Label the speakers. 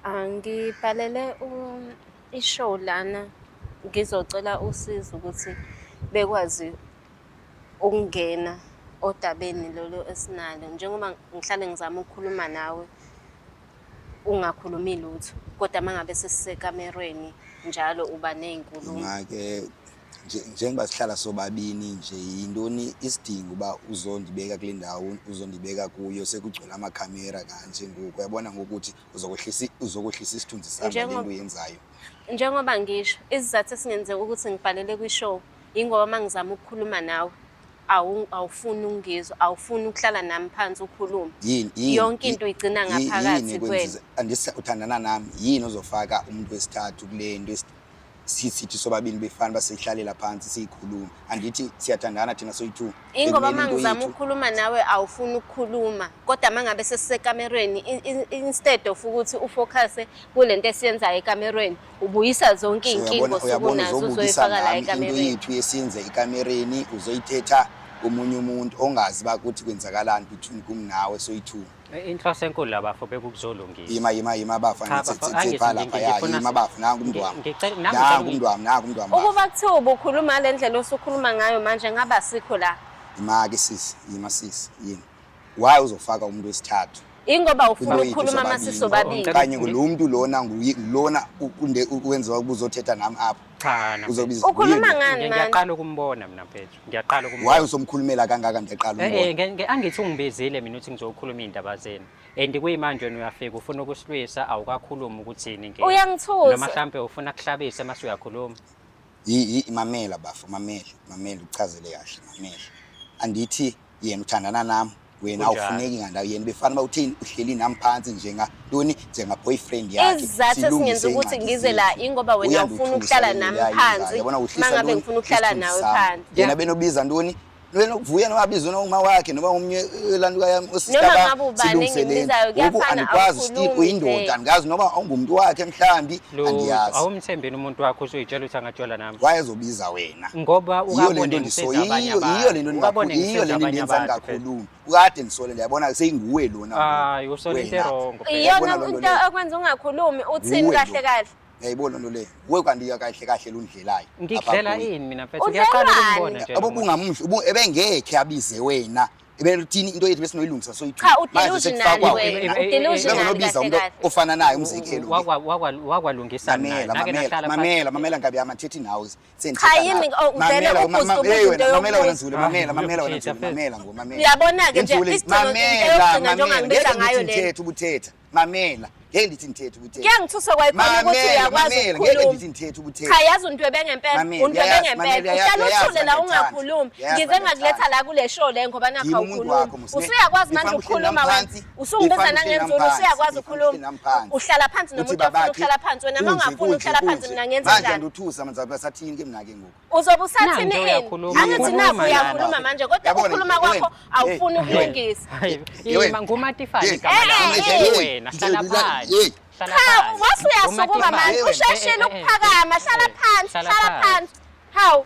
Speaker 1: Ngibhalele i-show lana ngizocela usizo ukuthi bekwazi ukungena odabeni lolu esinalo. Njengoba ngihlale ngizama ukukhuluma nawe ungakhulumi lutho, kodwa uma ngabe sesisekamerweni njalo uba ney'nkulumo.
Speaker 2: Make njengoba sihlala sobabini nje, yintoni isidingo uba uzondibeka kule ndawo uzondibeka kuyo sekugcwele amakhamera kanje ngoku? Uyabona ngokuthi uzokuhlisa isithunzi sami ngale nto uyenzayo.
Speaker 1: Njengoba ngisho, isizathu esingenze ukuthi ngibhalele kwi-show yingoba uma ngizama ukukhuluma nawe awufuni ukungizwa, awufuni ukuhlala nami phansi ukhulume.
Speaker 2: Yini
Speaker 1: Yonke into uyigcina
Speaker 2: yini
Speaker 1: ngaphakathi kuwena.
Speaker 2: ekwenzisa andisa uthandana nami, yini ozofaka umuntu wesithathu kule nto sithi sobabini befana basihlalela phansi siyikhulume? Andithi siyathandana thina soyi-two?
Speaker 1: Ingoba
Speaker 2: Bekumele
Speaker 1: uma
Speaker 2: into
Speaker 1: ngizama
Speaker 2: yethu
Speaker 1: ukukhuluma nawe awufuni ukukhuluma, kodwa uma ngabe sesisekamerweni instead of ukuthi ufocuse kule nto esiyenzayo ekamerweni, ubuyisa zonke
Speaker 2: So
Speaker 1: iy'nkinga
Speaker 2: uyabona
Speaker 1: osuke
Speaker 2: uyabona
Speaker 1: unazo
Speaker 2: uzobukisa
Speaker 1: uzoyifaka la
Speaker 2: ngami into
Speaker 1: ekamerweni.
Speaker 2: yethu esiyenze ekamereni, uzoyithetha komunye umuntu ongazi uba kuthi kwenzakalani between kum nawe soyi-two.
Speaker 3: Inhloso enkulu la bafo bekukuzolungisa.
Speaker 2: Yima yima yima bafa.
Speaker 3: Cha bafo, angithi
Speaker 2: Ngitsepha lapha ya
Speaker 3: ngifuna
Speaker 2: yima bafa, nangu umntu wami.
Speaker 3: Ngicela nami ngicela
Speaker 2: Nangu umntu wami, nangu umntu wami bafa.
Speaker 1: Ukuba kuthiwa ubukhuluma ngale ndlela osukhuluma ngayo manje ngabe asikho la.
Speaker 2: Yima-ke sisi, yima sisi, yini? Why uzofaka umuntu wesithathu?
Speaker 1: Ingoba ufuna
Speaker 2: Kwinto yethu
Speaker 1: ukukhuluma uma
Speaker 2: sobabili.
Speaker 1: sisobabili.
Speaker 3: Ngicela-
Speaker 2: Kanye lo muntu lona nguye lona wenziwa ubuzothetha nami apha.
Speaker 3: Cha na.
Speaker 2: Uzobiza
Speaker 1: Ukhuluma
Speaker 2: nguye lo.
Speaker 1: ngani manje?
Speaker 3: Ngiyaqala ukumbona mina mfethu. Ngiyaqala
Speaker 2: Why
Speaker 3: ukumbona.
Speaker 2: uzomkhulumela kangaka? Ndiyaqala
Speaker 3: Eh
Speaker 2: umbona.
Speaker 3: angithi ungibizile mina uthi ngizokhuluma iy'ndaba zenu. And kuyimanje wena uyafika ufuna ukusilwisa, awukakhulumi ukuthi yini inkinga.
Speaker 1: Uyangithusa.
Speaker 3: Noma mhlampe ufuna kuhlabise mase uyakhuluma.
Speaker 2: Mamela bafo, mamela, mamela uchazele kahle, mamela. Andithi yena uthandana nami, wena
Speaker 3: Kunjalo.
Speaker 2: awufuneki ngandawo, yena befana uba utheni uhleli nami phansi njenga ntoni, njenga boyfriend yakhe.
Speaker 1: Isizathu
Speaker 2: Silungise
Speaker 1: esingenza ukuthi
Speaker 2: iingxaki
Speaker 1: ngize la
Speaker 2: zethu.
Speaker 1: ingoba wena
Speaker 2: Uyandothusa
Speaker 1: ufuna ukuhlala
Speaker 2: le
Speaker 1: nami
Speaker 2: nto ayenzayo.
Speaker 1: phansi.
Speaker 2: Yabona uhlisa
Speaker 1: Uma ngabe
Speaker 2: ntoni?
Speaker 1: ngifuna ukuhlala
Speaker 2: Isithunzi
Speaker 1: nawe
Speaker 2: sami.
Speaker 1: phansi.
Speaker 2: Yena benobiza ntoni? Wena uvuya noma abize noma uma wakhe noma omunye lantuka yami osista
Speaker 1: Noma
Speaker 2: bam,
Speaker 1: ngabe ubani
Speaker 2: silungise le nto.
Speaker 1: engimbizayo,
Speaker 2: Ngoku
Speaker 1: kuyafana,
Speaker 2: andikwazi still
Speaker 1: awukhulumi
Speaker 2: uyindoda,
Speaker 1: nje.
Speaker 2: andikazi noba ungumntu wakhe mhlambi,
Speaker 3: Lutho,
Speaker 2: andiyazi.
Speaker 3: awumthembini umuntu wakho usuyitshela ukuthi angajola nami.
Speaker 2: Wayezobiza wena.
Speaker 3: Ngoba
Speaker 2: Yiyo le
Speaker 3: ukabone
Speaker 2: nto
Speaker 3: ngisiza
Speaker 2: ndiso
Speaker 3: abanye
Speaker 2: yiyo
Speaker 3: abantu.
Speaker 2: yiyo le nto
Speaker 3: Ukabone
Speaker 2: yiyo
Speaker 3: ngisiza
Speaker 2: le nto
Speaker 3: abanye
Speaker 2: indenza
Speaker 3: abantu phela.
Speaker 2: ndingakhulumi. Ukade ndisole, ndiyabona seyinguwe lona ngoku.
Speaker 3: Hayi, usola into
Speaker 2: Wena.
Speaker 3: e-wrong phela.
Speaker 1: Iyona
Speaker 2: Uyayibona loo nto
Speaker 1: into
Speaker 2: leyo?
Speaker 1: ekwenza ungakhulumi, uthini
Speaker 2: Nguwe
Speaker 1: kahle
Speaker 2: lo.
Speaker 1: kahle?
Speaker 2: Uyayibona loo nto leyo? Nguwe kanti kahle kahle lundlelayo. Apha
Speaker 3: Ngikudlela
Speaker 2: kuye.
Speaker 3: ini mina mfethu? Ngiyaqala
Speaker 1: Udlelani?
Speaker 3: ukumbona nje lo
Speaker 2: Abo
Speaker 3: muntu.
Speaker 2: bungamdli, ebengekhe abize wena. Ebelithini into yethu besinoyilungisa soyi-two.
Speaker 1: Cha,
Speaker 2: Manje
Speaker 1: udelusional
Speaker 2: sekufakwa
Speaker 1: wena.
Speaker 2: wena.
Speaker 1: Udelusional
Speaker 2: Bengonobiza
Speaker 1: kahle
Speaker 2: umuntu
Speaker 1: kahle.
Speaker 2: ofana naye umzekelo.
Speaker 3: Wakwalungisa naye.
Speaker 2: Mamela,
Speaker 3: Nake
Speaker 2: mamela,
Speaker 3: nahlala phansi.
Speaker 2: mamela, mamela nkabi yami, andithethi nawe.
Speaker 1: Cha, yimi, oh, uvele
Speaker 2: Mamela,
Speaker 1: ubuze
Speaker 2: mama-
Speaker 1: ubuze
Speaker 2: hey wena,
Speaker 1: into
Speaker 2: mamela wena
Speaker 1: yokubuza.
Speaker 2: Nzule, mamela, mamela wena
Speaker 3: Uyokuthetha
Speaker 2: Nzule,
Speaker 3: phela.
Speaker 2: mamela ngo, mamela.
Speaker 1: Uyabona-ke nje,
Speaker 2: Nzule,
Speaker 1: isigcino into
Speaker 2: mamela,
Speaker 1: yokugcina njengoba
Speaker 2: mamela.
Speaker 1: ngibiza
Speaker 2: Ngeke
Speaker 1: ngayo
Speaker 2: ngithi
Speaker 1: lena.
Speaker 2: ngithethe ubuthetha. Mamela, ngeke ngithi ngithethe ubuthetha.
Speaker 1: Kuyangithusa kwayikhona ukuthi
Speaker 2: Mamela,
Speaker 1: uyakwazi
Speaker 2: mamela, ngeke
Speaker 1: ukukhuluma.
Speaker 2: ngithi ngithethe ubuthetha.
Speaker 1: Cha, yazi untwebe ngempela,
Speaker 2: Mamela,
Speaker 1: untwebe
Speaker 2: uyayazi,
Speaker 1: ngempela.
Speaker 2: mamela, uyayazi,
Speaker 1: Uhlala uthule la
Speaker 2: uyayazi
Speaker 1: ungakhulumi.
Speaker 2: uyayazi
Speaker 1: Ngize ngakuletha
Speaker 2: ngiyakthanda.
Speaker 1: la kule show le ngoba nakho
Speaker 2: Yimi umuntu
Speaker 1: awukhulumi.
Speaker 2: wakho, Musne.
Speaker 1: Usuyakwazi manje
Speaker 2: Ngifana uhleli
Speaker 1: ukukhuluma
Speaker 2: nami
Speaker 1: wena.
Speaker 2: phansi,
Speaker 1: Usungibiza
Speaker 2: ngifana uhleli nami
Speaker 1: nangenzulu,
Speaker 2: phansi,
Speaker 1: usuyakwazi
Speaker 2: ngifana
Speaker 1: ukukhuluma.
Speaker 2: uhleli nami phansi.
Speaker 1: Uhlala phansi
Speaker 2: Uthi
Speaker 1: nomuntu ofuna
Speaker 2: babakhe,
Speaker 1: ukuhlala phansi wena, uma
Speaker 2: kunje,
Speaker 1: ungafuni
Speaker 2: kunje,
Speaker 1: ukuhlala phansi
Speaker 2: kunje.
Speaker 1: mina ngenze
Speaker 2: Manje
Speaker 1: njani?
Speaker 2: andothusa manje sathini ke mina ke ngoku?
Speaker 1: Uzobe usathini
Speaker 3: Nanti
Speaker 1: ini?
Speaker 3: uyakhuluma,
Speaker 1: Angithi
Speaker 3: ukhuluma
Speaker 1: nakho
Speaker 3: lana.
Speaker 1: uyakhuluma manje kodwa
Speaker 2: Yabona,
Speaker 1: ukukhuluma
Speaker 2: yabona,
Speaker 1: kwakho awufuni
Speaker 2: hey,
Speaker 1: ukulungisa.
Speaker 3: Hayi,
Speaker 2: Yewena.
Speaker 3: ima nguMatifane
Speaker 2: Hey,
Speaker 3: igama lakho.
Speaker 1: hey,
Speaker 2: hey,
Speaker 3: Wena hlala
Speaker 2: hey,
Speaker 3: phansi.
Speaker 2: hey.
Speaker 3: Hlala
Speaker 1: Cha,
Speaker 3: phansi.
Speaker 1: wase uyasukuma
Speaker 3: Ngumatifane.
Speaker 1: manje,
Speaker 2: Yewena.
Speaker 1: usheshile
Speaker 3: Eh, eh, eh.
Speaker 1: ukuphakama, hlala phansi,
Speaker 3: Hlala
Speaker 1: hlala
Speaker 3: phansi.
Speaker 1: phansi. Hawu.